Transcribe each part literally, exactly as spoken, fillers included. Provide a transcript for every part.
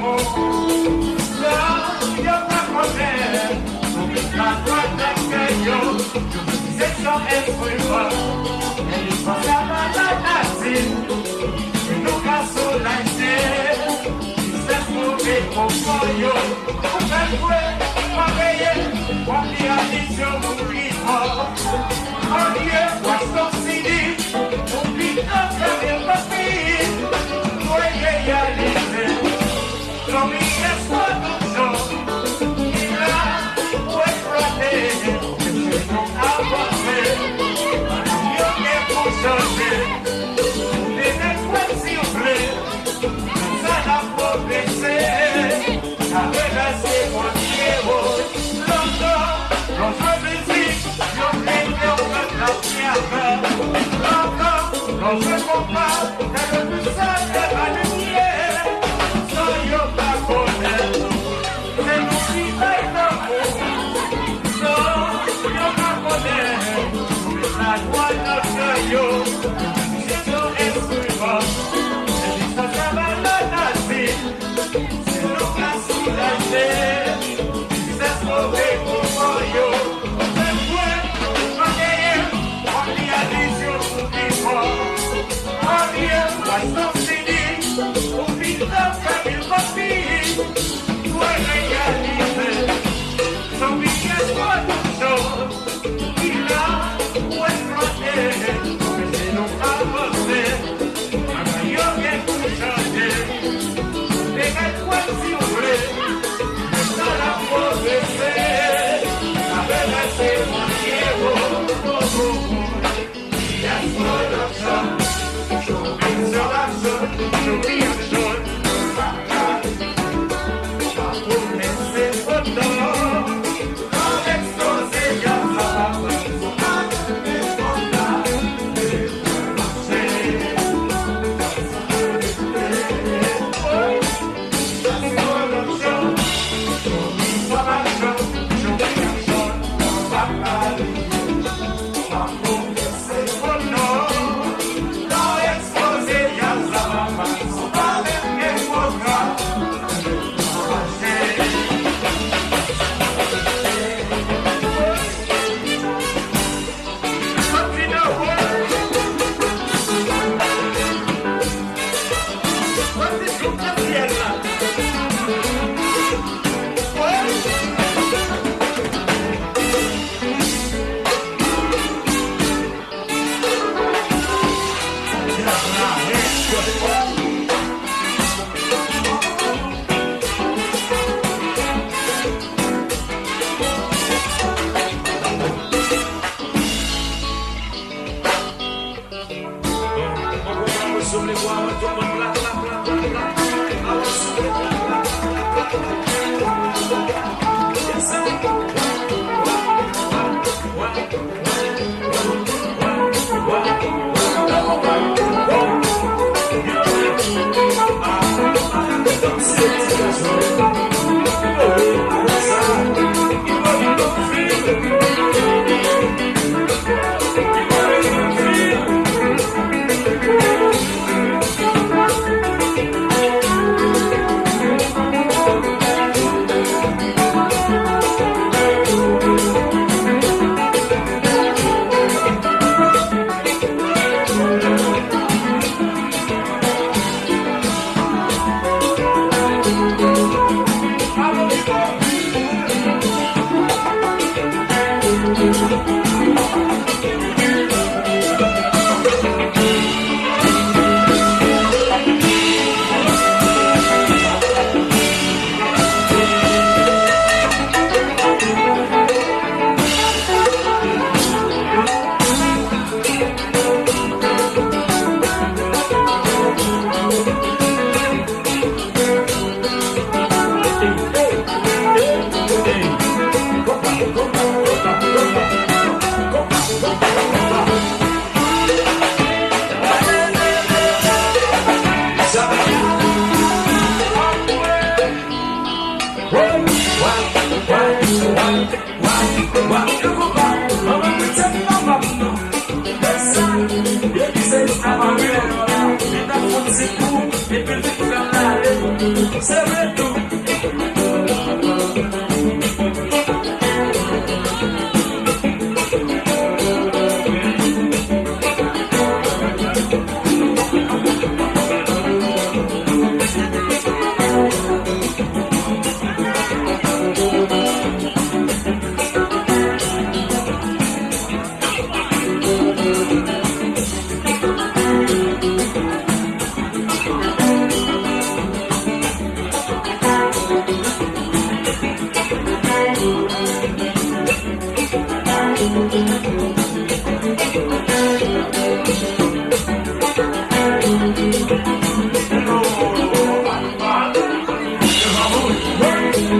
Yo pa konnen, nou vin la dwat nan kè yo, yo se san enstriman, men li konsa pa la nasin, nou ka soulaje, tristès move konfò yo, ou fè vre, pa veye, w ap li a vizyon mouri mò, olye w ap sòsidi, ou pito fèmen papi, dwe reyalize. Zanmi, espwa tout jan, ki la pou eksplwate, mesye nou avanse, ann yo gen pou chanje, ou te nèg fwèt si w vle, sa n ap pwogrese, n a remèsye Bondye o, lontan, lè w jwe mizik, yo vle fè w pèp la. Ankò, lòske konpa, lè yo pwisans evalye, san yo pa konnen, se nou ki bay lanmou. San yo pa konnen, se ladwat nan kè yo, se yon enstriman, se li sa travay la nasin. Si nou ka soulaje, tristès move konfò yo, fè kwè, pa genyen, w ap li a vizyon pou pi fò. Olye w ap sòsidi, ou pito fè mil papi, dwe reyalize, zanmi, espwa tout jan. Ki la pou eksplwate, anpeche nou avanse. Bagay yo gen pou chanje. Te gen kwè si w vle, men sa n ap pwogrese. Avèk lèspri Bondye, o, o, o, o. Yes, production. Showbiz production. Showbiz production. Chapo, men se foto.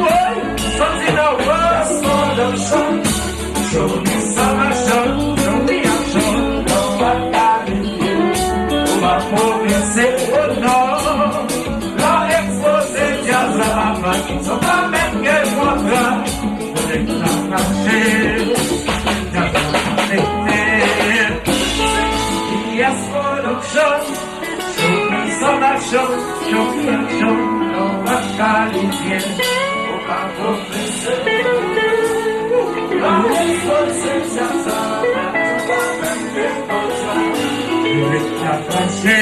Woy, soti nan West Production. Show me some action, show me action. Nan Bakalite, ou pa pwogrese, oh non. Lè w ekspoze djaz la, papa, sa pa menm gen kontra. Nèg la mache, djaz la afekte. P S Production, show me some action, show me action. Nan Bakalite, ou pa pwogrese. Lè w ekspoze djaz la, papa, sa pa menm gen kontra. Nèg la mache.